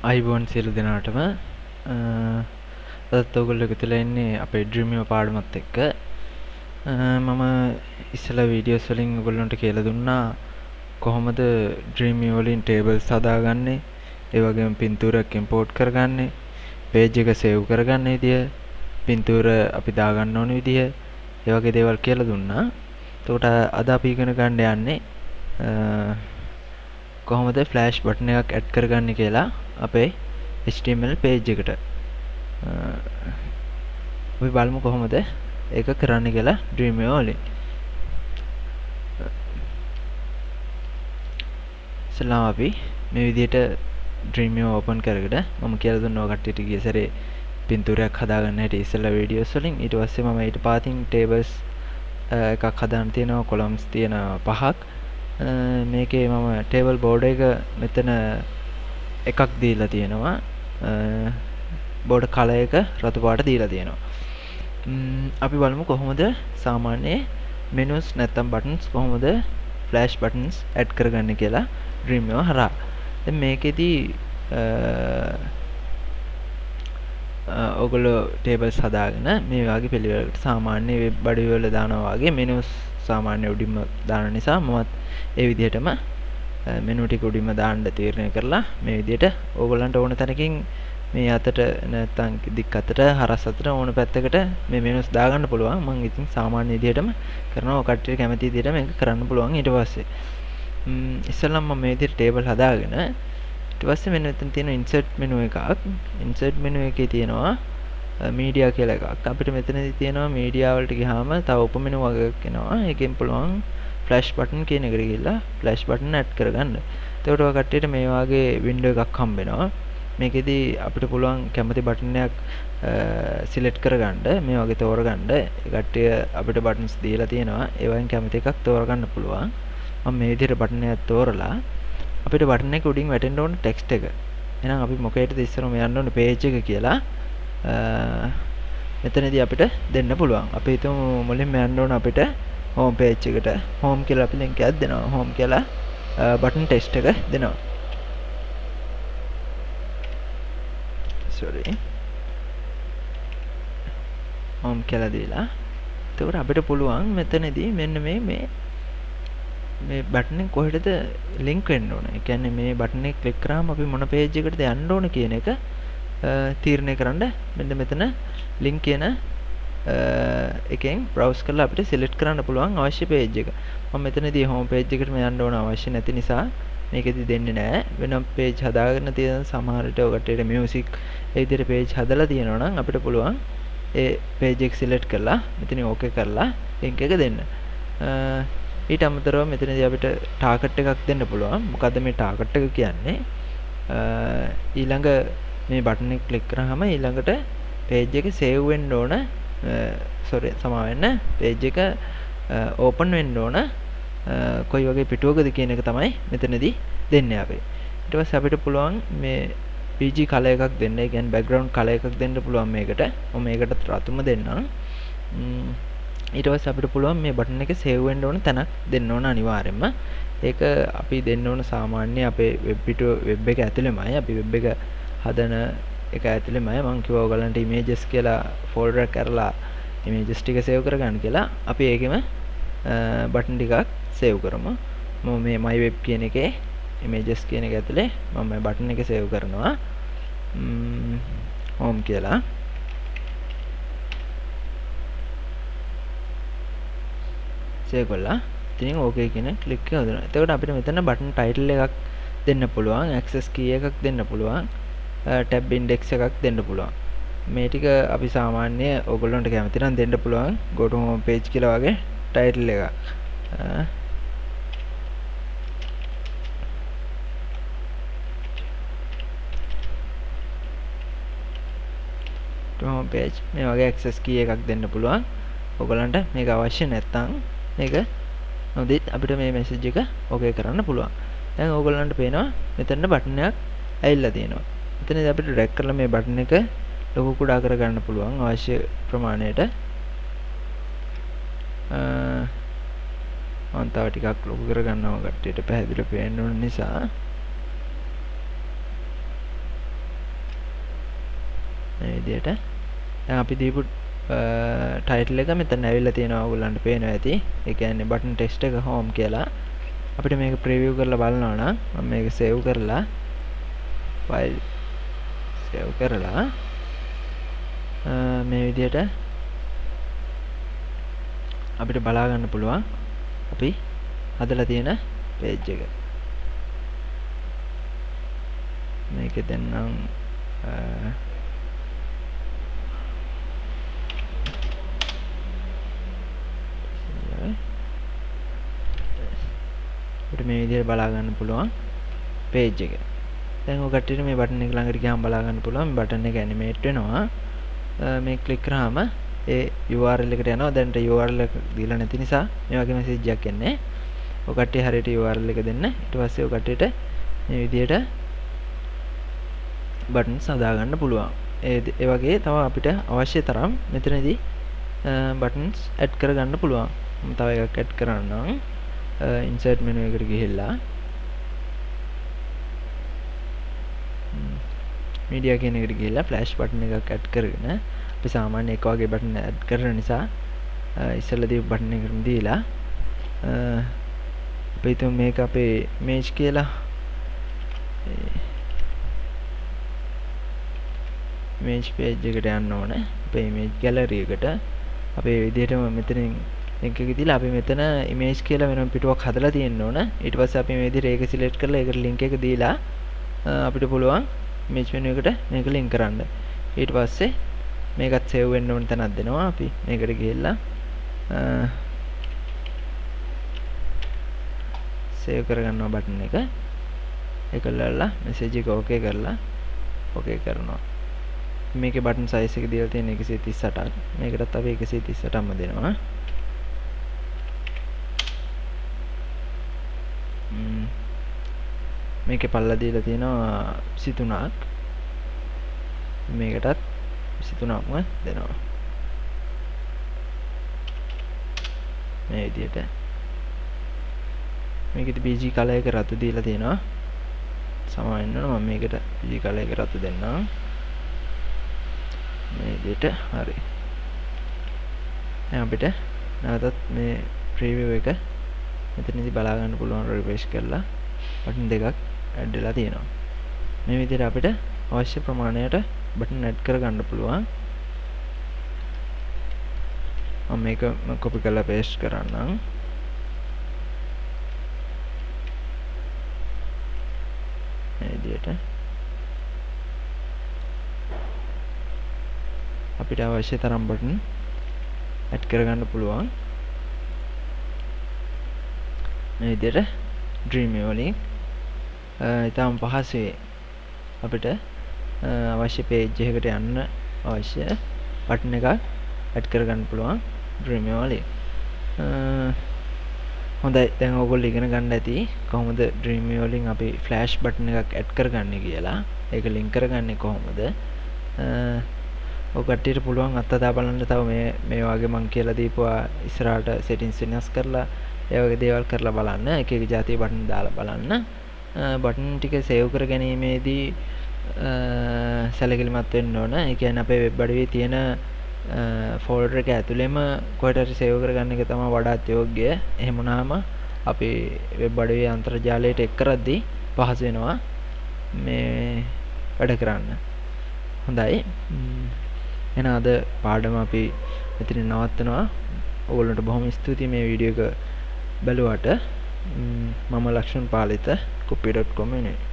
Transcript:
අයිබෝන් සියලු දෙනාටම අදත් ඔයගොල්ලෝ එකතු වෙලා ඉන්නේ අපේ Dreamweaver පාඩමත් එක්ක. මම ඉස්සෙල්ලා වීඩියෝස් වලින් ඔයගොල්ලන්ට කියලා දුන්නා කොහොමද Dreamweaver වලින් ටේබල්ස් හදාගන්නේ, ඒ වගේම පින්තූරයක් ඉම්පෝට් කරගන්නේ, පේජ් එක සේව් කරගන්න විදිය, පින්තූර අපි දාගන්න ඕන විදිය, ඒ වගේ දේවල් කියලා දුන්නා. එතකොට අද අපි ඉගෙන ගන්න යන්නේ කොහොමද ෆ්ලෑෂ් බටන් එකක් ඇඩ් කරගන්නේ කියලා අපේ HTML page එකට. අපි බලමු කොහොමද ඒක කරන්න කියලා Dreamweaver වලින්. ඉස්සෙල්ලාම අපි මේ විදිහට Dreamweaver open කරගෙන මම කියලා දුන්නා ඔය කට්ටියට ගිය සැරේ පින්තූරයක් හදාගන්න හැටි ඉස්සෙල්ලා වීඩියෝස් වලින්. ඊට පස්සේ මම ඊට පාතින් ටේබල්ස් එකක් හදාන්න තියෙනවා, කොලම්ස් තියෙන පහක්. මේකේ මම ටේබල් බෝඩර් එක මෙතන එකක් දීලා තියෙනවා. බෝඩර් කලර් එක රතු පාට දීලා තියෙනවා. අපි බලමු කොහොමද සාමාන්‍ය මෙනුස් නැත්තම් බටන්ස් කොහොමද ෆ්ලෑෂ් බටන්ස් ඇඩ් කරගන්නේ කියලා Dreamweaver හරහා. දැන් මේකෙදි ඔයගොල්ලෝ ටේබල්ස් හදාගෙන මේ වගේ පිළිවෙලකට සාමාන්‍ය වෙබ් අඩවි වල දානවා වගේ මෙනුස් සාමාන්‍ය උඩින්ම දාන නිසා මමත් ඒ විදිහටම මෙනු ටික උඩින්ම දාන්න තීරණය කරලා මේ විදිහට ඕගොල්ලන්ට ඕන තැනකින් මේ අතට නැත්තම් දික් අතට හරස් අතට ඕන පැත්තකට මේ මෙනුස් දාගන්න පුළුවන්. මම ඉතින් සාමාන්‍ය විදිහටම කරනවා. ඔය කට්ටියට කැමති විදිහට මේක කරන්න පුළුවන්. ඊට පස්සේ ඉස්සෙල්ලාම මම මේ විදිහට ටේබල් හදාගෙන ඊට පස්සේ මෙන්න මෙතන තියෙන ඉන්සර්ට් මෙනු එකක්. ඉන්සර්ට් මෙනු එකේ තියෙනවා මීඩියා කියලා එකක්. අපිට මෙතනදී තියෙනවා මීඩියා වලට ගියාම තව උප මෙනු වගේක් එනවා. ඒකෙන් පුළුවන් ෆ්ලෑෂ් බටන් කියන එකට ගිහිල්ලා ෆ්ලෑෂ් බටන් ඇඩ් කරගන්න. එතකොට ඔය කට්ටියට මේ වගේ වින්ඩෝ එකක් හම්බ වෙනවා. මේකෙදි අපිට පුළුවන් කැමති බටන් එකක් සිලෙක්ට් කරගන්න, මේ වගේ තෝරගන්න. ඒ කට්ටිය අපිට බටන්ස් දීලා තියෙනවා. ඒ වගේම කැමති එකක් තෝරගන්න පුළුවන්. මම මේ විදිහට බටන් එකක් තෝරලා අපිට බටන් එක උඩින් වැටෙන්න ඕන ටෙක්ස්ට් එක. එහෙනම් අපි මොකේටද ඉස්සරම යන්න ඕන පේජ් එක කියලා මෙතනදී අපිට දෙන්න පුළුවන්. අපි හිතමු මුලින්ම යන්න ඕන අපිට හෝම් පේජ් එකට. හෝම් කියලා අපි ලින්ක් එකක් දෙනවා. හෝම් කියලා බටන් ටෙක්ස්ට් එක දෙනවා. සෝරි. හෝම් කියලා දීලා එතකොට අපිට පුළුවන් මෙතනදී මෙන්න මේ මේ මේ බටන් එක කොහෙටද ලින්ක් වෙන්න ඕන. ඒ කියන්නේ මේ බටන් එක ක්ලික් කරාම අපි මොන පේජ් එකටද යන්න ඕන කියන එක තීරණය කරන්න මෙන්න මෙතන ලින්ක් කියන එකෙන් බ්‍රවුස් කරලා අපිට සිලෙක්ට් කරන්න පුළුවන් අවශ්‍ය පේජ් එක. මම මෙතනදී හෝම් පේජ් එකටම යන්න ඕන අවශ්‍ය නැති නිසා මේකෙදි දෙන්නේ නෑ. වෙනම පේජ් හදාගෙන තියෙන සමහර විට ඔය කට්ටියට මියුසික් ඒ විදිහට පේජ් හදලා තියෙනවා නම් අපිට පුළුවන් ඒ පේජ් එක සිලෙක්ට් කරලා මෙතනින් ඕකේ කරලා ලින්ක් එක දෙන්න. ඊට අමතරව මෙතනදී අපිට ටාගට් එකක් දෙන්න පුළුවන්. මොකද්ද මේ ටාගට් එක කියන්නේ? ඊළඟ මේ බටන් එක ක්ලික් කරාම ඊළඟට පේජ් එක සේව් වෙන්න ඕන, සෝරි සමා වෙන්න, පේජ් එක ඕපන් වෙන්න ඕන කොයි වගේ පිටුවකද කියන එක තමයි මෙතනදී දෙන්නේ අපි. ඊට පස්සේ අපිට පුළුවන් මේ BG colour එකක් දෙන්න. ඒ කියන්නේ බෑග්ග්‍රවුන්ඩ් කලර් එකක් දෙන්න පුළුවන් මේකට. මම මේකටත් රතුම දෙන්නම්. ඊට පස්සේ අපිට පුළුවන් මේ බටන් එක සේව් වෙන්න ඕන තැනක් දෙන්න ඕන අනිවාර්යයෙන්ම. ඒක අපි දෙන්න ඕන සාමාන්‍ය අපේ වෙබ් පිටුව වෙබ් එක ඇතුළෙමයි. අපි වෙබ් එක හදන එක ඇතුළෙමයි. මං කිව්වා ඔයගලන්ට ඉමේජස් කියලා ෆෝල්ඩර් එකක් කරලා ඉමේජස් ටික සේව් කරගන්න කියලා. අපි ඒකෙම බටන් ටිකක් සේව් කරමු. මම මේ my web කියන එකේ ඉමේජස් කියන එක ඇතුලේ මම මේ බටන් එක සේව් කරනවා. හෝම් කියලා. සේව් කරලා ඉතින් ඕකේ කියන ක්ලික් එක හදනවා. එතකොට අපිට මෙතන බටන් ටයිටල් එකක් දෙන්න පුළුවන්, ඇක්සස් කී එකක් දෙන්න පුළුවන්, ටැබ් ඉන්ඩෙක්ස් එකක් දෙන්න පුළුවන්. මේ ටික අපි සාමාන්‍ය ඔයගොල්ලන්ට කැමති නම් දෙන්න පුළුවන් go to home page කියලා වගේ ටයිටල් එකක්. To home page මේ වගේ ඇක්සස් කී එකක් දෙන්න පුළුවන්. ඔයගොල්ලන්ට මේක අවශ්‍ය නැත්නම් මේක නොදෙත් අපිට මේ මැසේජ් එක ඕකේ කරන්න පුළුවන්. දැන් ඕගොල්ලන්ට පේනවා මෙතන බටන් එකක් ඇවිල්ලා තියෙනවා. මෙතනදී අපිට ඩ්‍රැග් කරලා මේ බටන් එක ලොකු කුඩා කරගන්න පුළුවන් අවශ්‍ය ප්‍රමාණයට. මම තව ටිකක් ලොකු කරගන්නවා කට්ටියට පැහැදිලිව පේන්න ඕන නිසා. මේ විදිහට දැන් අපි දීපු ටයිටල් එක මෙතන ඇවිල්ලා තියෙනවා ඔයගොල්ලන්ට පේනවා ඇති. ඒ කියන්නේ බටන් ටෙක්ස්ට් එක හෝම් කියලා. අපිට මේක ප්‍රිවිව් කරලා බලනවා නම් මම මේක සේව් කරලා ෆයිල් සේව් කරලා මේ විදිහට අපිට බලා ගන්න පුළුවන් අපි හදලා තියෙන පේජ් එක. මේකේ දැන් නම් අපිට මේ විදිහට බලා ගන්න පුළුවන් පේජ් එක. දැන් ඔය කට්ටියට මේ බටන් එක ළඟට ගියාම බලා ගන්න පුළුවන් මේ බටන් එක ඇනිමේට් වෙනවා. මේ ක්ලික් කරාම ඒ URL එකට යනවා. දැන්ට URL එක දීලා නැති නිසා මේ වගේ මැසේජ් එකක් එන්නේ. ඔය කට්ටිය හරියට URL එක දෙන්න. ඊට පස්සේ ඔය කට්ටියට මේ විදිහට බටන්ස් හදා ගන්න පුළුවන්. ඒ වගේ තව අපිට අවශ්‍ය තරම් මෙතනදී බටන්ස් ඇඩ් කරගන්න පුළුවන්. මම තව එකක් ඇඩ් කරන්නම්. ඉන්සර්ට් මෙනු එකට ගිහිල්ලා මීඩියා කියන එකට ගිහිල්ලා ෆ්ලෑෂ් බටන් එකක් ඇඩ් කරගෙන අපි සාමාන්‍ය එක වගේ බටන් ඇඩ් කරන නිසා ඉස්සෙල්ලා දීපු බටන් එකටම දීලා අපි හිතමු මේක අපේ ඉමේජ් කියලා. ඉමේජ් පේජ් එකට යන්න ඕනේ. අපේ ඉමේජ් ගැලරි එකට අපි මේ විදිහටම මෙතනින් ලින්ක් එක දීලා අපි මෙතන ඉමේජ් කියලා වෙනම පිටුවක් හදලා තියෙන්න ඕන. ඊට පස්සේ අපි මේ විදිහට ඒක සිලෙක්ට් කරලා ඒකට ලින්ක් එක දීලා අපිට පුළුවන් ඉමේජ් මෙනු එකට මේක ලින්ක් කරන්න. ඊට පස්සේ මේකත් සේව් වෙන්න ඕන තැනක් දෙනවා. අපි මේකට ගිහිල්ලා සේව් කරගන්නවා බටන් එක. ඒක කරලා මැසේජ් එක ඕකේ කරලා ඕකේ කරනවා. මේකේ බටන් සයිස් එක දීලා තියෙන 138ක්. මේකටත් අපි 138ක්ම දෙනවා. මේකේ පල්ලා දීලා තියෙනවා 23ක්. මේකටත් 23ක්ම දෙනවා. මේ විදිහට මේකෙදි BG colour එක රතු දීලා තියෙනවා. සමා වෙන්න ඕන මම මේකට BG colour එක රතු දෙන්නම්. මේ විදිහට හරි. දැන් අපිට නැවතත් මේ ප්‍රීවිව් එක මෙතනදී බලා ගන්න පුළුවන් රිෆ්‍රෙෂ් කරලා බටන් දෙකක් ඇඩ් වෙලා තියෙනවා. මේ විදිහට අපිට අවශ්‍ය ප්‍රමාණයට බටන් ඇඩ් කරගන්න පුළුවන්. මම මේක කොපි කරලා පේස්ට් කරන්නම්. මේ විදිහට අපිට අවශ්‍ය තරම් බටන් ඇඩ් කරගන්න පුළුවන්. මේ විදිහට Dreamweaver වලින් ඉතාම පහසුවෙන් අපිට අවශ්‍ය පේජ් එකකට යන්න අවශ්‍ය බටන් එකක් ඇඩ් කරගන්න පුළුවන් Dreamweaver වලින්. හොඳයි, දැන් ඔයගොල්ලෝ ඉගෙන ගන්න ඇති කොහොමද Dreamweaver වලින් අපි ෆ්ලෑෂ් බටන් එකක් ඇඩ් කරගන්නේ කියලා. ඒක ලින්ක් කරගන්නේ කොහොමද? ඔය කට්ටියට පුළුවන් අත්හදා බලන්න. තව මේ වගේ මං කියලා දීපුවා ඉස්සරහට සෙටින්ස් වෙනස් කරලා ඒ වගේ දේවල් කරලා බලන්න. එක එක જાතිය බටන් දාලා බලන්න. බටන් ටික සේව් කර ගැනීමේදී සැලකිලිමත් වෙන්න ඕන. ඒ කියන්නේ අපේ වෙබ් අඩවියේ තියෙන ෆෝල්ඩර් එක ඇතුළෙම කොහෙට හරි සේව් කරගන්න එක තමයි වඩාත් යෝග්‍ය. එහෙම වුණාම අපි වෙබ් අඩවියේ අන්තර්ජාලයට එක් කරද්දී පහසු වෙනවා මේ වැඩ කරන්න. හොඳයි. එහෙනම් අද පාඩම අපි මෙතනින් නවත්තනවා. ඔයගොල්ලන්ට බොහොම ස්තුතියි මේ වීඩියෝ එක බැලුවට. මම ලක්ෂ්මන් පාලිත copy.com වෙනුවෙන්.